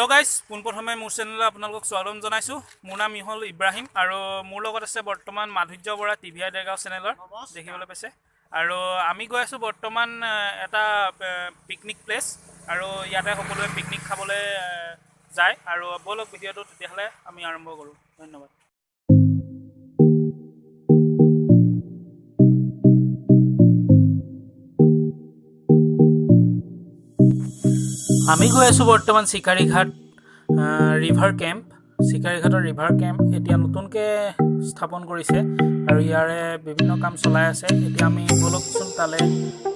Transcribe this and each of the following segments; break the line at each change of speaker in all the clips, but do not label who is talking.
Hello' guys, পোনপ্ৰথমে মোৰ চেনেললৈ আপোনালোকক স্বাগতম জনাইছোঁ। মোৰ নাম হ'ল ইব্ৰাহিম আৰু মোৰ লগত আছে বৰ্তমান মাধুৰ্য বৰা, টি ভি আই দেৰগাঁও চেনেলৰ দেখিবলৈ পাইছে। আৰু আমি গৈ আছোঁ বৰ্তমান এটা পিকনিক প্লেচ আৰু ইয়াতে সকলোৱে পিকনিক খাবলৈ যায়। আৰু ব'লক ভিডিঅ'টো তেতিয়াহ'লে আমি আৰম্ভ কৰোঁ। ধন্যবাদ। আমি গৈ আছোঁ বৰ্তমান চিকাৰীঘাট ৰিভাৰ কেম্প। চিকাৰীঘাটৰ ৰিভাৰ কেম্প এতিয়া নতুনকৈ স্থাপন কৰিছে আৰু ইয়াৰে বিভিন্ন কাম চলাই আছে। এতিয়া আমি ব'লকচোন তালৈ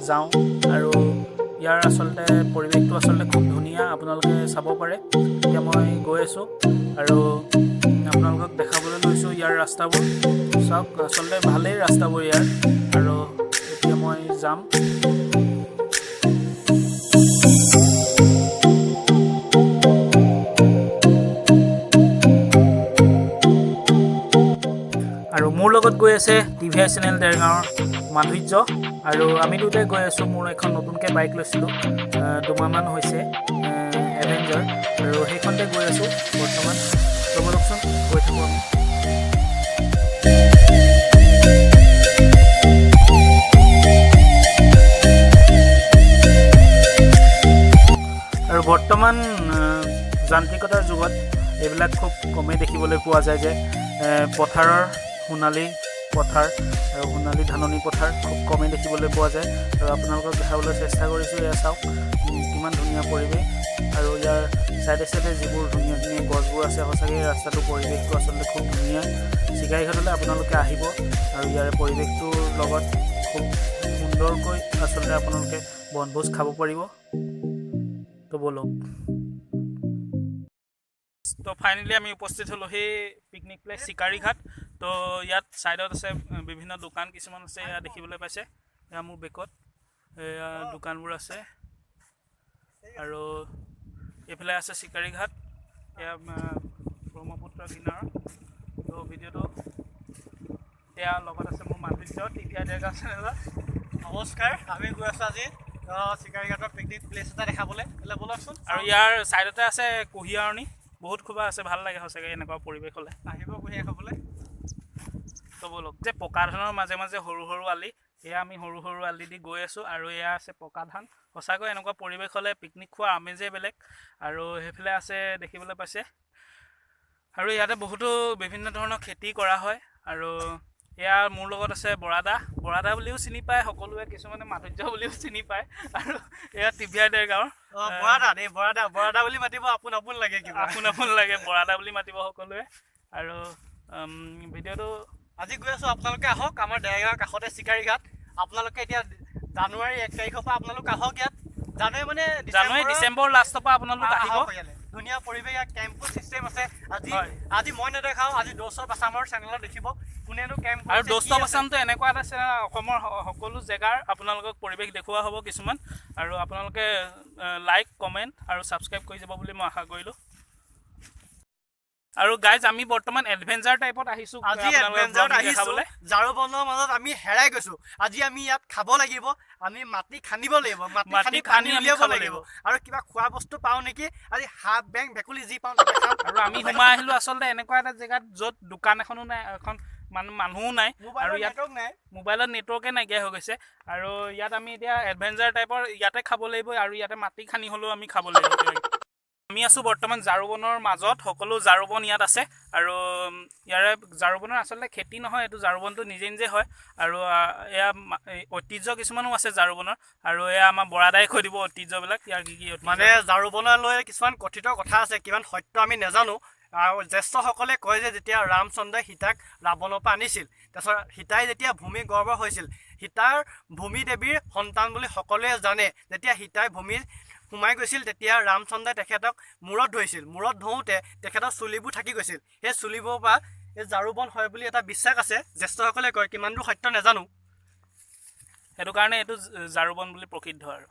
যাওঁ। আৰু ইয়াৰ আচলতে পৰিৱেশটো আচলতে খুব ধুনীয়া, আপোনালোকে চাব পাৰে। এতিয়া মই গৈ আছোঁ আৰু আপোনালোকক দেখাবলৈ লৈছোঁ ইয়াৰ ৰাস্তাবোৰ। চাওক, আচলতে ভালেই ৰাস্তাবোৰ ইয়াৰ। আৰু এতিয়া মই যাম। আৰু মোৰ লগত গৈ আছে টি ভি আই চেনেল দেৰগাঁৱৰ মাধুৰ্য আৰু আমি দুটাই গৈ আছোঁ। মোৰ এখন নতুনকৈ বাইক লৈছিলোঁ, 2 মাহমান হৈছে, এভেঞ্জাৰ, আৰু সেইখনতে গৈ আছোঁ বৰ্তমান। তো ব'লকচোন গৈ থাকোঁ আমি। আৰু বৰ্তমান যান্ত্ৰিকতাৰ যুগত এইবিলাক খুব কমেই দেখিবলৈ পোৱা যায় যে পথাৰৰ সোণালী পথাৰ আৰু সোণালী ধাননি পথাৰ খুব কমেই দেখিবলৈ পোৱা যায়। আৰু আপোনালোকক দেখাবলৈ চেষ্টা কৰিছোঁ। এয়া চাওক, কিমান ধুনীয়া পৰিৱেশ। আৰু ইয়াৰ চাইডে চাইডে যিবোৰ ধুনীয়া ধুনীয়া গছবোৰ আছে, সঁচাকৈ ৰাস্তাটোৰ পৰিৱেশটো আচলতে খুব ধুনীয়া। চিকাৰীঘাটলৈ আপোনালোকে আহিব আৰু ইয়াৰে পৰিৱেশটোৰ লগত খুব সুন্দৰকৈ আচলতে আপোনালোকে বনভোজ খাব পাৰিব। তো ব'লক। তো ফাইনেলি আমি উপস্থিত হ'লোঁ সেই পিকনিক প্লেচ চিকাৰীঘাট। তো ইয়াত ছাইডত আছে বিভিন্ন দোকান কিছুমান আছে, এয়া দেখিবলৈ পাইছে। এয়া মোৰ বেকত এয়া দোকানবোৰ আছে আৰু এইফালে আছে চিকাৰীঘাট, এয়া ব্ৰহ্মপুত্ৰ কিনাৰত। তো ভিডিঅ'টো এয়া লগত আছে মোৰ মাধুৰ্য, টি ভি আই দেৰগাঁও চেনেলত।
নমস্কাৰ, আমি গৈ আছোঁ আজি চিকাৰীঘাটৰ পিকনিক প্লেচ এটা দেখাবলৈ। তেতিয়াহ'লে ব'লকচোন।
আৰু ইয়াৰ ছাইডতে আছে কুঁহিয়াৰণি, বহুত খোবা আছে। ভাল লাগে সঁচাকৈ এনেকুৱা পৰিৱেশ হ'লে।
আহিব কুঁহিয়াৰ খাবলৈ।
তো ব'লক। যে পকা ধানৰ মাজে মাজে সৰু সৰু আলি, এয়া আমি সৰু সৰু আলি দি গৈ আছোঁ আৰু এয়া আছে পকা ধান। সঁচাকৈ এনেকুৱা পৰিৱেশ হ'লে পিকনিক খোৱাৰ আমেজেই বেলেগ। আৰু সেইফালে আছে দেখিবলৈ পাইছে। আৰু ইয়াতে বহুতো বিভিন্ন ধৰণৰ খেতি কৰা হয়। আৰু এয়া মোৰ লগত আছে বৰাদা, বৰাদা বুলিও চিনি পায় সকলোৱে, কিছুমানে মাধুৰ্য বুলিও চিনি পায়। আৰু এয়া টি ভি আই দেৰগাঁৱৰ
অঁ, বৰাদা দেই, বৰাদা, বৰাদা বুলি মাতিব, আপোন আপোন লাগে কিবা।
আপোন আপোন লাগে, বৰাদা বুলি মাতিব সকলোৱে। আৰু ভিডিঅ'টো
আজি গৈ আছোঁ, আপোনালোকে আহক আমাৰ দেৰগাঁৱৰ কাষতে চিকাৰীঘাট। আপোনালোকে এতিয়া জানুৱাৰী 1 তাৰিখৰ পৰা আপোনালোক আহক ইয়াত। জানুৱাৰী মানে
জানুৱাৰী ডিচেম্বৰ লাষ্টৰ পৰা আপোনালোক আহিব।
আহক ইয়ালে। ধুনীয়া পৰিৱেশ, ইয়াত কেম্পো চিষ্টেম আছে আজি। আজি মই নেদেখাওঁ, আজি দোস্ত অফ আছামৰ চেনেলত দেখিব কোনেনো কেম্প।
আৰু দোস্ত অফ আছামটো এনেকুৱা এটা চেনেল, অসমৰ সকলো জেগাৰ আপোনালোকক পৰিৱেশ দেখুওৱা হ'ব কিছুমান। আৰু আপোনালোকে লাইক, কমেণ্ট আৰু ছাবস্ক্ৰাইব কৰি যাব বুলি মই আশা কৰিলোঁ। আৰু গাইজ, আমি বৰ্তমান এডভেঞ্চাৰ টাইপত আহিছোঁ
আজি
আপোনালোকক
এডভেঞ্চাৰত
vlogging
আহিছো।
দেখাবলৈ।
ঝাৰু বনৰ মাজত আমি হেৰাই গৈছো। আজি আমি ইয়াত খাব লাগিব, আমি মাটি খান্দিব লাগিব, মাটি
মাটি
খান্দি
খান্দি
পানী
আমি
উলিয়াব
খাব
লাগিব।
লাগিব।
আৰু কিবা খোৱা বস্তু পাওঁ নেকি আজি, সাপ বেং ভেকুলী যি পাওঁ তাকে খাম।
আৰু আমি সোমাই আহিলোঁ আচলতে এনেকুৱা এটা জেগাত য'ত দোকান এখনো নাই, এখন মানুহো নাই আৰু
মোবাইলৰ
ইয়াত
নেটৱৰ্ক নাই।
মোবাইলত নেটৱৰ্কে নাইকিয়া হৈ গৈছে। আৰু ইয়াত আমি এতিয়া এডভেঞ্চাৰ টাইপৰ ইয়াতে খাব লাগিব আৰু ইয়াতে মাটি খান্দি হ'লেও আমি খাব লাগিব। আমি আছোঁ বৰ্তমান ঝাৰুবনৰ মাজত, সকলো ঝাৰুবন ইয়াত আছে। আৰু ইয়াৰে ঝাৰুবনৰ আচলতে খেতি নহয়, এইটো ঝাৰুবনটো নিজে নিজে হয়। আৰু এয়া এই ঐতিহ্য কিছুমানো আছে ঝাৰুবনৰ। আৰু এয়া আমাৰ বৰাদাই কৈ দিব ঐতিহ্যবিলাক ইয়াৰ কি কি ঐতিহ্য।
মানে ঝাৰু বনলৈ কিছুমান কথিত কথা আছে, কিমান সত্য আমি নাজানো। আৰু জ্যেষ্ঠসকলে কয় যে যেতিয়া ৰামচন্দ্ৰই সীতাক ৰাৱণৰ পৰা আনিছিল, তাৰপিছত সীতাই যেতিয়া ভূমি গৰ্ভ হৈছিল, সীতাৰ ভূমি দেৱীৰ সন্তান বুলি সকলোৱে জানে। যেতিয়া সীতাই ভূমিত সোমাই গৈছিল, তেতিয়া ৰামচন্দ্ৰই তেখেতক মূৰত ধৰিছিল। মূৰত ধৰোঁতে তেখেতৰ চুলিবোৰ থাকি গৈছিল। সেই চুলিবোৰৰ পৰা এই ঝাৰু বন হয় বুলি এটা বিশ্বাস আছে, জ্যেষ্ঠসকলে কয়, কিমান দূৰ সত্য নাজানো।
সেইটো কাৰণে এইটো ঝাৰুবন বুলি প্ৰসিদ্ধ। আৰু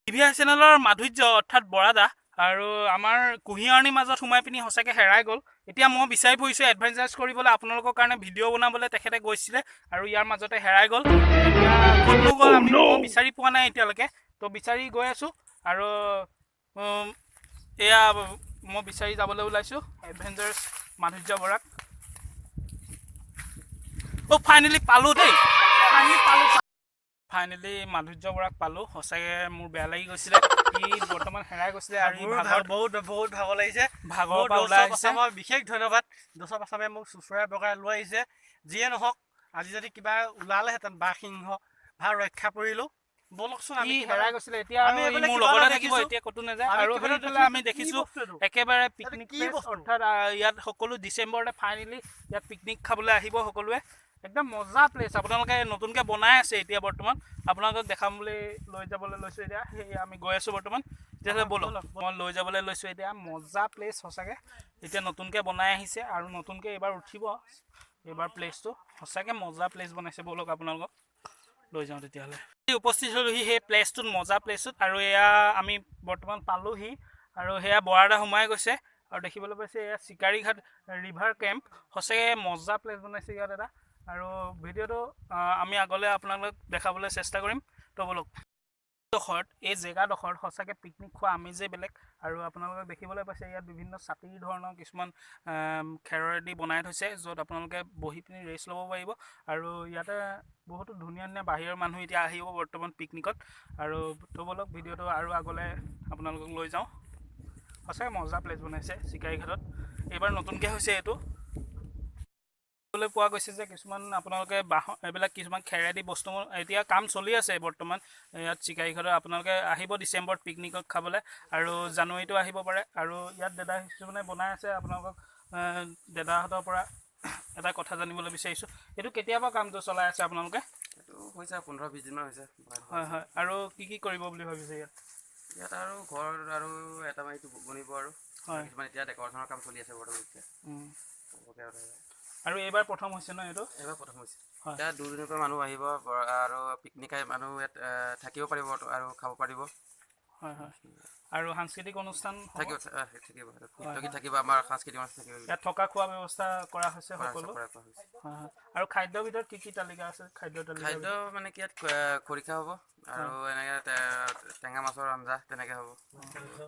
টি ভি আই চেনেলৰ মাধুৰ্য অৰ্থাৎ বৰাদা আৰু আমাৰ কুঁহিয়াৰণিৰ মাজত সোমাই পিনি সঁচাকৈ হেৰাই গ'ল। এতিয়া মই বিচাৰি ফুৰিছোঁ এডভেঞ্চাৰ্ছ কৰিবলৈ, আপোনালোকৰ কাৰণে ভিডিঅ' বনাবলৈ তেখেতে গৈছিলে আৰু ইয়াৰ মাজতে হেৰাই গ'ল। এতিয়া ক'তনো গ'ল আমি মই বিচাৰি পোৱা নাই এতিয়ালৈকে। তো বিচাৰি গৈ আছোঁ আৰু এয়া মই বিচাৰি যাবলৈ ওলাইছোঁ এডভেঞ্চাৰ্ছ মাধুৰ্য বৰাক। অ' ফাইনেলি পালোঁ দেই, ফাইনেলি পালোঁ, ফাইনেলি মাধুৰ্য বৰাক পালোঁ। সঁচাকৈ মোৰ বেয়া লাগি গৈছিলে, সি বৰ্তমান হেৰাই গৈছিলে আৰু
বহুত বহুত ভাগৰ লাগিছে,
ভাগৰৰ পৰা ওলাই আহিছে।
বিশেষ ধন্যবাদ দোচৰ আছামে মোক চুচৰাই বগাই লৈ আহিছে। যিয়ে নহওক আজি যদি কিবা ওলালেহেঁতেন বাঘ সিংহ, ভাল ৰক্ষা পৰিলোঁ। বলকচোন, আমি
হেৰাই গৈছিলে, এতিয়া মোৰ লগতে থাকিব, এতিয়া ক'তো নাযায়। আৰু সেইফালে আমি দেখিছোঁ একেবাৰে পিকনিক, অৰ্থাৎ ইয়াত সকলো ডিচেম্বৰতে ফাইনেলি ইয়াত পিকনিক খাবলৈ আহিব সকলোৱে। একদম মজা প্লেচ, আপোনালোকে নতুনকৈ বনাই আছে এতিয়া বৰ্তমান, আপোনালোকক দেখাম বুলি লৈ যাবলৈ লৈছোঁ এতিয়া। সেই আমি গৈ আছোঁ বৰ্তমান, তেতিয়াহ'লে ব'লক মই লৈ যাবলৈ লৈছোঁ এতিয়া। মজা প্লেচ সঁচাকৈ, এতিয়া নতুনকৈ বনাই আহিছে আৰু নতুনকৈ এইবাৰ উঠিব এইবাৰ প্লেচটো, সঁচাকৈ মজা প্লেচ বনাইছে। ব'লক আপোনালোকক লৈ যাওঁ তেতিয়াহ'লে। উপস্থিত হ'লোহি সেই প্লেচটোত, মজা প্লেচটোত। আৰু এয়া আমি বৰ্তমান পালোহি আৰু সেয়া বৰাদা সোমাই গৈছে আৰু দেখিবলৈ পাইছে এয়া চিকাৰীঘাট ৰিভাৰ কেম্প। সঁচাকৈ মজা প্লেচ বনাইছে ইয়াত এটা। আৰু ভিডিঅ'টো আমি আগলৈ আপোনালোক দেখাবলৈ চেষ্টা কৰিম। তো ব'লক, ডোখৰত এই জেগাডোখৰত সঁচাকৈ পিকনিক খোৱা আমেজেই বেলেগ। আৰু আপোনালোকে দেখিবলৈ পাইছে ইয়াত বিভিন্ন ছাতিৰ ধৰণৰ কিছুমান খেৰেদি বনাই থৈছে, য'ত আপোনালোকে বহি পিনি ৰেষ্ট ল'ব পাৰিব। আৰু ইয়াতে বহুতো ধুনীয়া ধুনীয়া বাহিৰৰ মানুহ এতিয়া আহিব বৰ্তমান পিকনিকত। আৰু তো ব'লক ভিডিঅ'টো আৰু আগলৈ আপোনালোকক লৈ যাওঁ। সঁচাকৈ মজা প্লেচ বনাইছে চিকাৰীঘাটত, এইবাৰ নতুনকৈ হৈছে এইটো। পোৱা গৈছে যে কিছুমান আপোনালোকে বাঁহৰ এইবিলাক কিছুমান খেৰেদি বস্তু এতিয়া কাম চলি আছে বৰ্তমান ইয়াত চিকাৰীঘাটত। আপোনালোকে আহিব ডিচেম্বৰত পিকনিকত খাবলৈ আৰু জানুৱাৰীতো আহিব পাৰে। আৰু ইয়াত দাদা কিছুমানে বনাই আছে, আপোনালোকক দাদাহঁতৰ পৰা এটা কথা জানিবলৈ বিচাৰিছোঁ, এইটো কেতিয়াবা কামটো চলাই আছে আপোনালোকে?
এইটো হৈছে 15-20 দিনমান হৈছে।
হয় হয়। আৰু কি কি কৰিব বুলি ভাবিছে ইয়াত?
ইয়াত আৰু ঘৰ আৰু এটা মাৰিটো বনিব আৰু কিছুমান এতিয়া ডেক'ৰেশ্যনৰ কাম চলি আছে বৰ্তমান এতিয়া।
আৰু এইবাৰ প্ৰথম হৈছে ন এইটো?
এইবাৰ প্ৰথম হৈছে। এতিয়া দূৰ দূৰণিৰ পৰা মানুহ আহিব আৰু পিকনিক খাই মানুহ ইয়াত থাকিব পাৰিব আৰু খাব পাৰিব।
হয় হয়। আৰু সাংস্কৃতিক অনুষ্ঠান
থাকিব, থাকিব, থাকিব, আমাৰ সাংস্কৃতিক অনুষ্ঠান থাকিব।
ইয়াত থকা খোৱা ব্যৱস্থা কৰা হৈছে সকলো। হয় হয়। আৰু খাদ্যৰ ভিতৰত কি কি তালিকা আছে? খাদ্য তালিকা,
খাদ্য মানে কি ইয়াত খৰিকা হ'ব আৰু এনেকৈ টেঙা মাছৰ আঞ্জা তেনেকৈ হ'ব।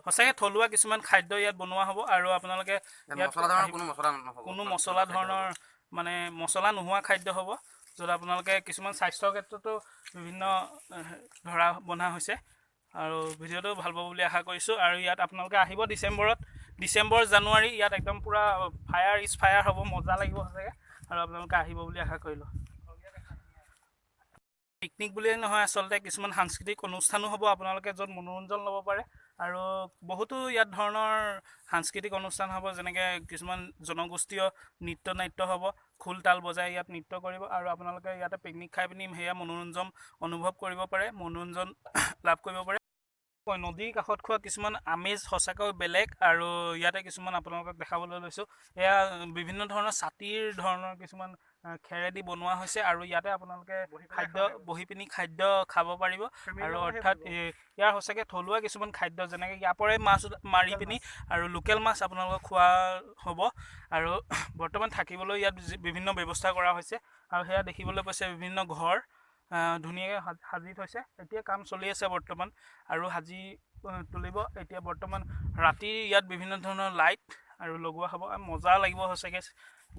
সঁচাকৈ থলুৱা কিছুমান খাদ্য ইয়াত বনোৱা হ'ব। আৰু আপোনালোকে
মছলা ধৰণৰ কোনো মছলা নহ'ব,
কোনো মছলা ধৰণৰ মানে মছলা নোহোৱা খাদ্য হ'ব, য'ত আপোনালোকে কিছুমান স্বাস্থ্যৰ ক্ষেত্ৰতো বিভিন্ন ধৰা বন্ধা হৈছে। আৰু ভিডিঅ'টো ভাল পাব বুলি আশা কৰিছোঁ। আৰু ইয়াত আপোনালোকে আহিব ডিচেম্বৰত, ডিচেম্বৰ জানুৱাৰী ইয়াত একদম পূৰা ফায়াৰ is fire হ'ব, মজা লাগিব সঁচাকৈ। আৰু আপোনালোকে আহিব বুলি আশা কৰিলোঁ। পিকনিক বুলিয়ে নহয়, আচলতে কিছুমান সাংস্কৃতিক অনুষ্ঠানো হ'ব, আপোনালোকে য'ত মনোৰঞ্জন ল'ব পাৰে। আৰু বহুতো ইয়াত ধৰণৰ সাংস্কৃতিক অনুষ্ঠান হ'ব, যেনেকৈ কিছুমান জনগোষ্ঠীয় নৃত্য নাট্য হ'ব, খোল তাল বজাই ইয়াত নৃত্য কৰিব। আৰু আপোনালোকে ইয়াতে পিকনিক খাই পিনি সেয়া মনোৰঞ্জন অনুভৱ কৰিব পাৰে, মনোৰঞ্জন লাভ কৰিব পাৰে। নদীৰ কাষত খোৱা কিছুমান আমেজ সঁচাকৈ বেলেগ। আৰু ইয়াতে কিছুমান আপোনালোকক দেখাবলৈ লৈছোঁ, এয়া বিভিন্ন ধৰণৰ ছাতিৰ ধৰণৰ কিছুমান খেৰেদি বনোৱা হৈছে। আৰু ইয়াতে আপোনালোকে খাদ্য বহি পিনি খাদ্য খাব পাৰিব। আৰু অৰ্থাৎ ইয়াৰ সঁচাকৈ থলুৱা কিছুমান খাদ্য, যেনেকৈ ইয়াৰ পৰাই মাছ মাৰি পিনি আৰু লোকেল মাছ আপোনালোকক খোৱা হ'ব। আৰু বৰ্তমান থাকিবলৈ ইয়াত বিভিন্ন ব্যৱস্থা কৰা হৈছে। আৰু সেয়া দেখিবলৈ পাইছে বিভিন্ন ঘৰ ধুনীয়াকৈ সাজি থৈছে। এতিয়া কাম চলি আছে বৰ্তমান আৰু সাজি তুলিব। এতিয়া বৰ্তমান ৰাতি ইয়াত বিভিন্ন ধৰণৰ লাইট আৰু লগোৱা হ'ব। মজা লাগিব সঁচাকৈ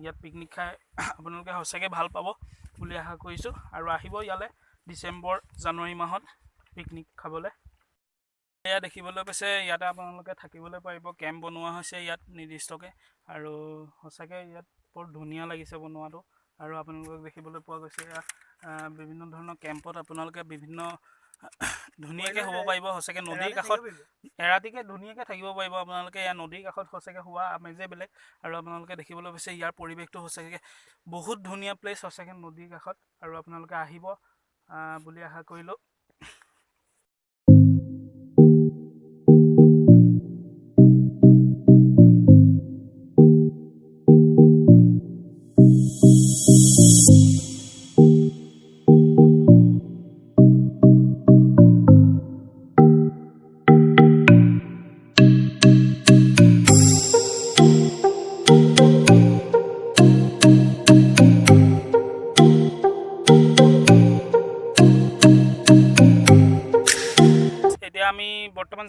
ইয়াত পিকনিক খাই, আপোনালোকে সঁচাকৈ ভাল পাব বুলি আশা কৰিছোঁ। আৰু আহিব ইয়ালৈ ডিচেম্বৰ জানুৱাৰী মাহত পিকনিক খাবলৈ। এয়া দেখিবলৈ পাইছে ইয়াতে আপোনালোকে থাকিবলৈ পাৰিব, কেম্প বনোৱা হৈছে ইয়াত নিৰ্দিষ্টকৈ। আৰু সঁচাকৈ ইয়াত বৰ ধুনীয়া লাগিছে বনোৱাটো। আৰু আপোনালোকক দেখিবলৈ পোৱা গৈছে ইয়াত বিভিন্ন ধৰণৰ কেম্পত আপোনালোকে বিভিন্ন ধুনীয়াকৈ হ'ব পাৰিব। সঁচাকৈ নদীৰ কাষত এৰাতিকে ধুনীয়াকৈ থাকিব পাৰিব আপোনালোকে। ইয়াৰ নদীৰ কাষত সঁচাকৈ হোৱা আমেজেই বেলেগ। আৰু আপোনালোকে দেখিবলৈ পাইছে ইয়াৰ পৰিৱেশটো সঁচাকৈ বহুত ধুনীয়া প্লেচ, সঁচাকৈ নদীৰ কাষত। আৰু আপোনালোকে আহিব বুলি আশা কৰিলোঁ।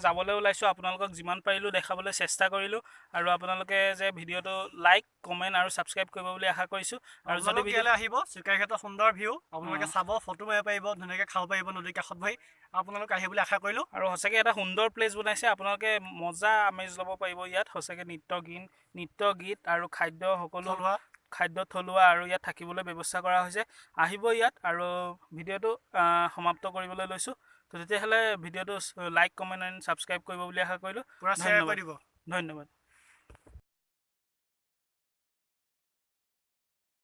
যাবলৈ ওলাইছোঁ। আপোনালোকক যিমান পাৰিলোঁ দেখাবলৈ চেষ্টা কৰিলোঁ আৰু আপোনালোকে যে ভিডিঅ'টো লাইক, কমেণ্ট আৰু ছাবস্ক্ৰাইব কৰিব বুলি আশা কৰিছোঁ। আৰু যদি
আপোনালোক
ভিডিঅ'
ইয়ালৈ আহিব, চিকাৰীঘাটৰ সুন্দৰ ভিউ আপোনালোকে চাব, ফটো মাৰিব পাৰিব, ধুনীয়াকৈ খাব পাৰিব নদীৰ কাষত বহি। আপোনালোক আহিব বুলি আশা কৰিলোঁ।
আৰু সঁচাকৈ এটা সুন্দৰ প্লেচ বনাইছে, আপোনালোকে মজা আমেজ ল'ব পাৰিব ইয়াত। সঁচাকৈ নৃত্য গীত আৰু খাদ্য সকলো
থলুৱা
খাদ্য থলুৱা আৰু ইয়াত থাকিবলৈ ব্যৱস্থা কৰা হৈছে। আহিব ইয়াত। আৰু ভিডিঅ'টো সমাপ্ত কৰিবলৈ লৈছোঁ। তো তেতিয়াহ'লে ভিডিঅ'টো লাইক, কমেণ্ট এণ্ড ছাবস্ক্ৰাইব কৰিব বুলি আশা কৰিলোঁ।
পূৰা শ্বেয়াৰ
ধন্যবাদ।
কৰি দিব।
ধন্যবাদ।